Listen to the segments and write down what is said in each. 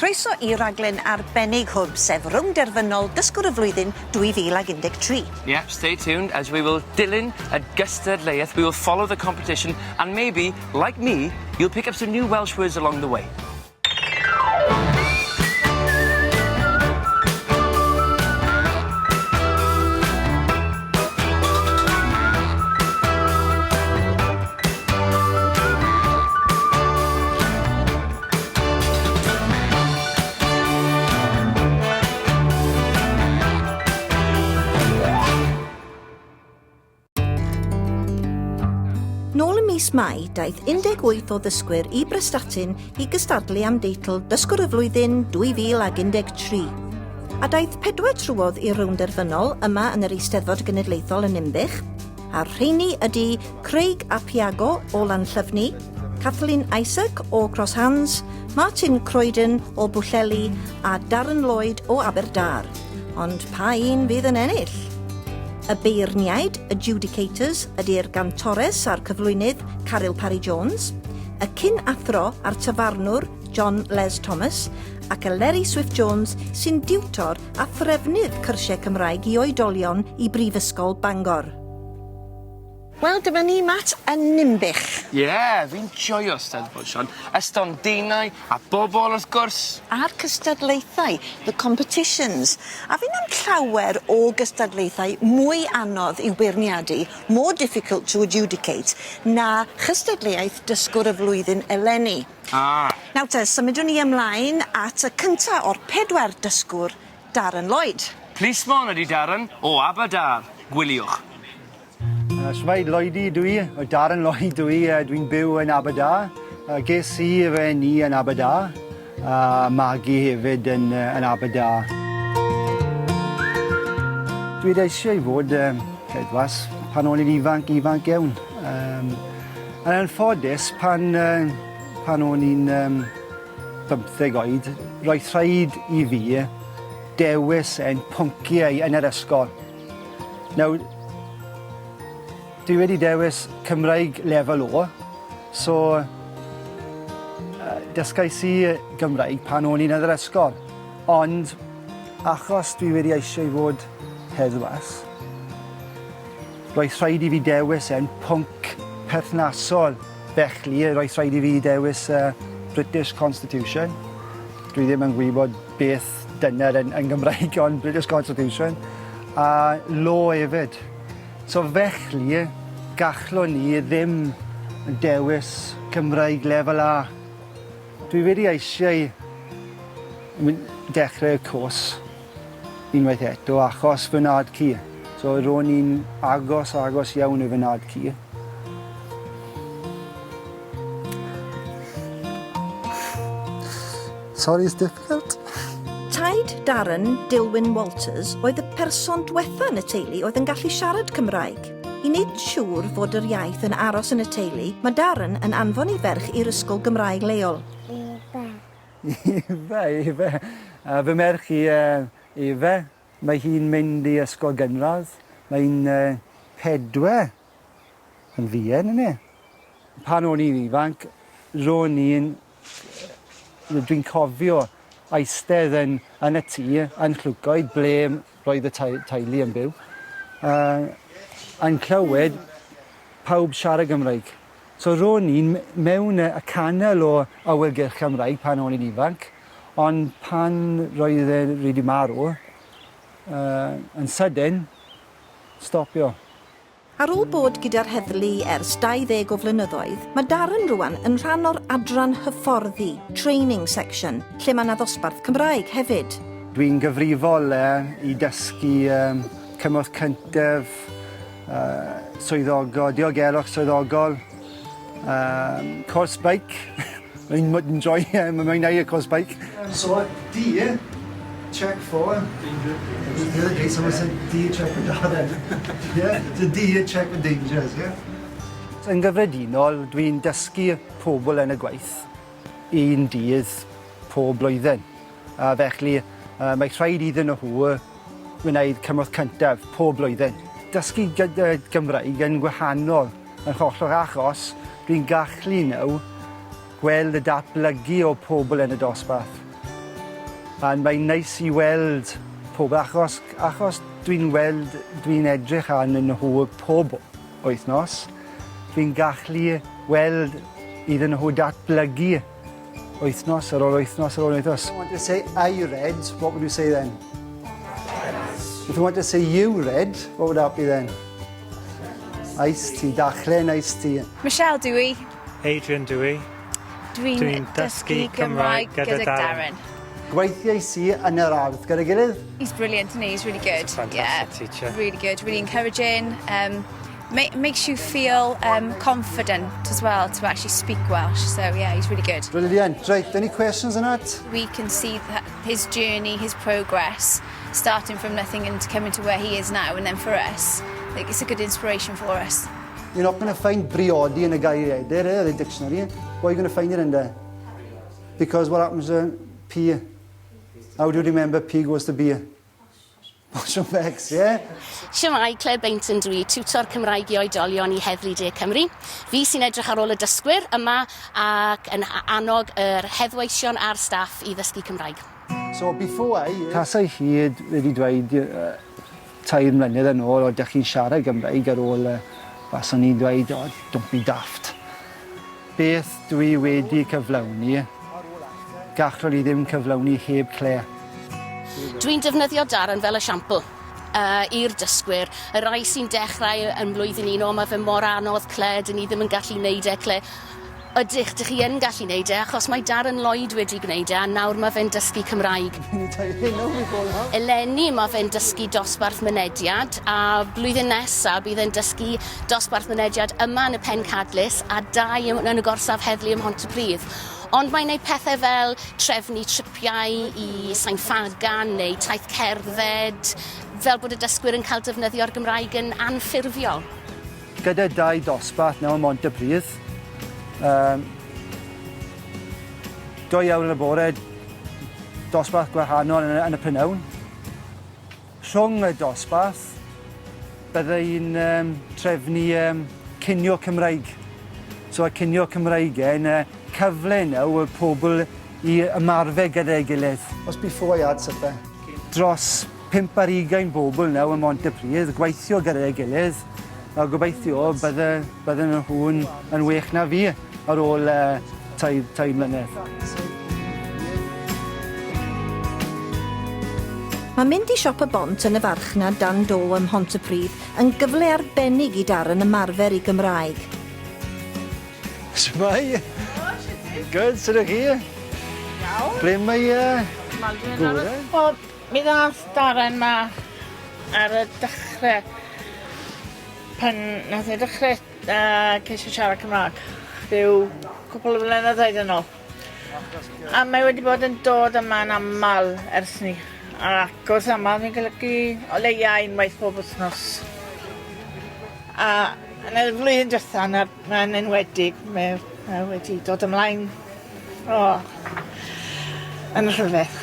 Croeso i raglen arbennig Hwb, sef rownd derfynol Dysgwr y Flwyddyn 2013. Yep, stay tuned as we will dilyn y gystadleuaeth, we will follow the competition and maybe, like me, you'll pick up some new Welsh words along the way. Nôl ym mis Mai, daeth 18 o ddysgwyr i Brestatyn i gystadlu am deitl Dysgwr y Flwyddyn 2013. A daeth pedwar trwodd i'r rownd derfynol yma yn yr Eisteddfod Genedlaethol yn Ninbych, A'r rheini ydy Craig ap Iago o Lanllyfni, Kathleen Isaac o Cross Hands, Martin Croydon o Bwllheli a Darren Lloyd o Aberdâr. Ond pa un fydd yn ennill? Y beirniaid, adjudicators, ydy'r gantores a'r cyflwynydd Caryl Parry Jones, y cyn-athro a'r tafarnwr John Les Thomas, ac Eleri Swift Jones sy'n diwtor a threfnydd cyrsiau Cymraeg i oedolion i Brifysgol Bangor. Wel, dyma ni, Matt, yn Ninbych. Ie, yeah, fi'n joio Steddfod, Sian. Y stondinau, a bobl, wrth gwrs. A'r cystadlaethau, the competitions. A fi'n am llawer o gystadlaethau mwy anodd i'w beirniadu, more difficult to adjudicate, na chystadleuaeth Dysgwr y Flwyddyn eleni. Ah. Nawr te, symudwn ni ymlaen at y cynta o'r pedwar dysgwr, Darren Lloyd. Plismon ydi Darren, o Aberdâr. Gwyliwch. Uh, Shwmae, Lloydi dw i, o Darren Lloyd dw i, uh, dwi'n byw yn Aberdâr. Uh, ges i fy eni yn Aberdâr, a magu hefyd yn, uh, yn Aberdâr. Dwi wedi eisiau i fod um, heddwas pan o'n i'n ifanc, ifanc iawn. Um, Yn anffodus, pan, uh, pan o'n i'n um, 15 oed, roedd rhaid i fi dewis ein pwnciau yn yr ysgol. Nawr, dwi wedi dewis Cymraeg lefel O, so uh, dysgais i Gymraeg pan o'n i'n yn yr ysgol. Ond achos dwi wedi eisiau fod heddwas, Roedd rhaid i fi dewis e'n pwnc perthnasol, felly roedd rhaid i fi dewis y British Constitution. Dwi ddim yn gwybod beth dyna yn, yn Gymraeg, ond British Constitution, a law hefyd. So felly, gallwn ni ddim dewis Cymraeg lefel A. Dwi wedi eisiau dechrau'r cwrs unwaith eto achos fy nhad cu. So ro'n i'n agos, agos iawn i fy nhad cu. Sorry, it's difficult. Taid Darren, Dilwyn Walters, oedd y person dwetha yn y teulu oedd yn gallu siarad Cymraeg. I wneud siŵr fod yr iaith yn aros yn y teulu, mae Darren yn anfon ei ferch i'r ysgol Gymraeg leol. Ife, ife. Uh, fy merch i, uh, ife, mae hi'n mynd i ysgol gynradd. Mae'n uh, pedwe yn fuan, yna. Pan o'n i'n ifanc, ro'n i'n... Dwi'n cofio eistedd yn, yn y tŷ, yn Llwcoed, ble roedd y teulu yn byw, uh, yn clywed pawb siarad Gymraeg. So ro'n i'n mewn y canol o awyrgylch Cymraeg pan o'n i'n ifanc, ond pan roedd e wedi marw, uh, yn sydyn, stopio. Ar ôl bod gyda'r heddlu ers 20 o flynyddoedd, mae Darren rwan yn rhan o'r adran hyfforddi, training section, lle mae 'na ddosbarth Cymraeg hefyd. Dwi'n gyfrifol i dysgu cymorth cyntaf, swyddogol, diogelwch swyddogol, um, cwrs beic. Mae'n enjoy, mae'n mwynhau y cwrs beic. So, D, check for... Danger. The other day someone said D, check for Darren. yeah? So D, check for dangers, yeah? Yn gyffredinol, dwi'n dysgu pobl yn y gwaith un dydd pob blwyddyn. A felly, uh, mae rhaid iddyn nhw wneud cymorth cyntaf pob blwyddyn. Dysgu Gymraeg yn gwahanol yn hollol achos dwi'n gallu nawr gweld y datblygu o pobl yn y dosbarth. A mae'n neis i weld pobl achos achos dwi'n weld dwi'n edrych arnyn nhw pob wythnos fi'n gallu weld iddyn nhw datblygu wythnos ar ôl wythnos ar ôl wythnos. If you want to say I read, what would you say then? If you want to say you read, what would that be then? Ais ti, dachlen ais ti. Michelle dw i. Adrian dw i. Dwi'n Dwi'n dysgu Cymraeg gyda Darren. Gweithiais i yn yr ardd gyda'i gilydd. He's brilliant, isn't he? He's really good. He's a fantastic teacher. Really good, really encouraging. Makes you feel confident as well to actually speak Welsh. So yeah, he's really good. Brilliant. Right, any questions on that? We can see that his journey, his progress, starting from nothing and coming to where he is now. And then for us, like, it's a good inspiration for us. You're not going to find briodi in a geiriadur, eh, the dictionary. What are you going to find it in there? Because what happens to P? How do you remember P goes to B? Posh and Becks, yeah? Shwmae, Claire Bainton dwi, tiwtor Cymraeg i oedolion i Heddlu De Cymru. Fi sy'n edrych ar ôl y dysgwyr yma ac yn annog yr heddweision a'r staff i ddysgu Cymraeg. So before I... Tasai hi wedi dweud 3 mlynedd yn ôl, o, dych chi'n siarad Gymraeg ar ôl, baswn i'n dweud, oh, don't be daft. Beth dwi wedi cyflawni, gallwn i ddim cyflawni heb Claire. Dwi'n defnyddio Darren fel esiampl i'r dysgwyr. Y rai sy'n dechrau yn blwyddyn un, o, mae fe mor anodd, Claire, dyn ni ddim yn gallu neud e, Claire. Ydych, dych chi yn gallu neud e, achos mae Darren Lloyd wedi gwneud e, a nawr mae fe'n dysgu Cymraeg. Eleni mae fe'n dysgu dosbarth mynediad, a blwyddyn nesaf bydd e'n dysgu dosbarth mynediad yma yn y Pencadlys a dau yn y gorsaf heddlu ym Mhontypridd. Ond mae'n gwneud pethau fel trefnu tripiau i Sain Ffagan neu taith cerdded, fel bod y dysgwyr yn cael defnyddio'r Gymraeg yn anffurfiol. Gyda dau dosbarth nawr ym Mhontypridd, 2 awr yn y bore, dosbarth gwahanol yn y prynhawn. Rhwng y dosbarth, bydde i'n trefnu cinio Cymraeg. So y cinio Cymraeg yn cyfle nawr y pobl i ymarfer gyda'i gilydd. Os before I had supper. Dros 25 bobl nawr ym Mhontypridd, gweithio gyda'i gilydd, a gobeithio bydde nhw'n yn well na fi ar ôl 3 mlynedd. Mae mynd i siop y bont yn y farchnad dan do ym Mhontypridd yn gyfle arbennig i Darren ymarfer ei Gymraeg. Shwmae? Good, sut ydych chi? Iawn. Ble mae gŵr, e? O, mi ddath Darren ma ar y dechrau pan nath e dechrau ceisio siarad Cymraeg rhyw cwpl o flynyddoedd yn ôl. A mae wedi bod yn dod yma'n aml ers ni. Ac wrth aml ni'n golygu o leia unwaith pob wythnos. A yn y flwyddyn diwetha mae'n enwedig, mae wedi dod ymlaen o, yn rhyfedd.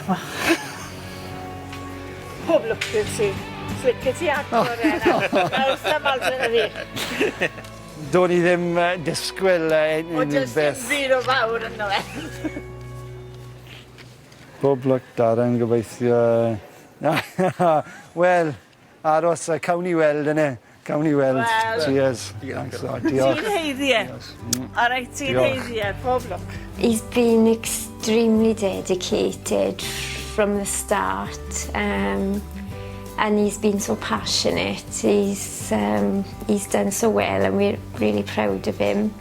Pob lwc i'r ti. Slicio ti agor e nawr. Nawr wrth aml fi. Do'n i ddim disgwyl O, unrhyw jyst beth. yn fyd o fawr yno fe. Pob lwc, Darren, gobeithio. Wel, aros, cawn ni weld yna. Cawn ni weld. Wel. Cheers. Thanks a lot. Diolch. Ti'n haeddu e. O reit, ti'n Diolch. haeddu e. Pob lwc. He's been extremely dedicated from the start, and he's been so passionate. He's done so well and we're really proud of him.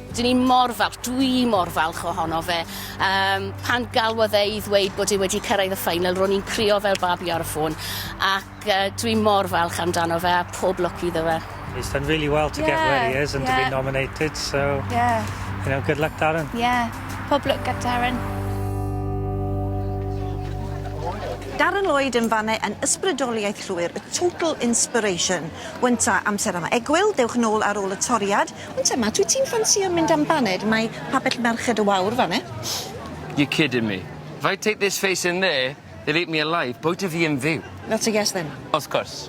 Dyn ni mor falch, dwi mor falch ohono fe. Pan galwodd e i ddweud bod e wedi cyrraedd y ffeinal, ro'n i'n crio fel babi ar y ffôn. Ac dwi mor falch amdano fe a pob lwc iddo fe. He's done really well to get where he is and to be nominated, so, good luck, Darren. Yeah. Pob lwc at Darren. Darren Lloyd yn fanne yn ysbrydoliaeth llwyr, a total inspiration. Wynta amser am egwyl, dewch nôl ar ôl y toriad. Wynta ma, dwi ti'n ffansio mynd am baned? Mae pabell Merched y Wawr fanne. You're kidding me. If I take this face in there, they'll eat me alive. Bwyta fi yn fyw. That's a yes then. Of course.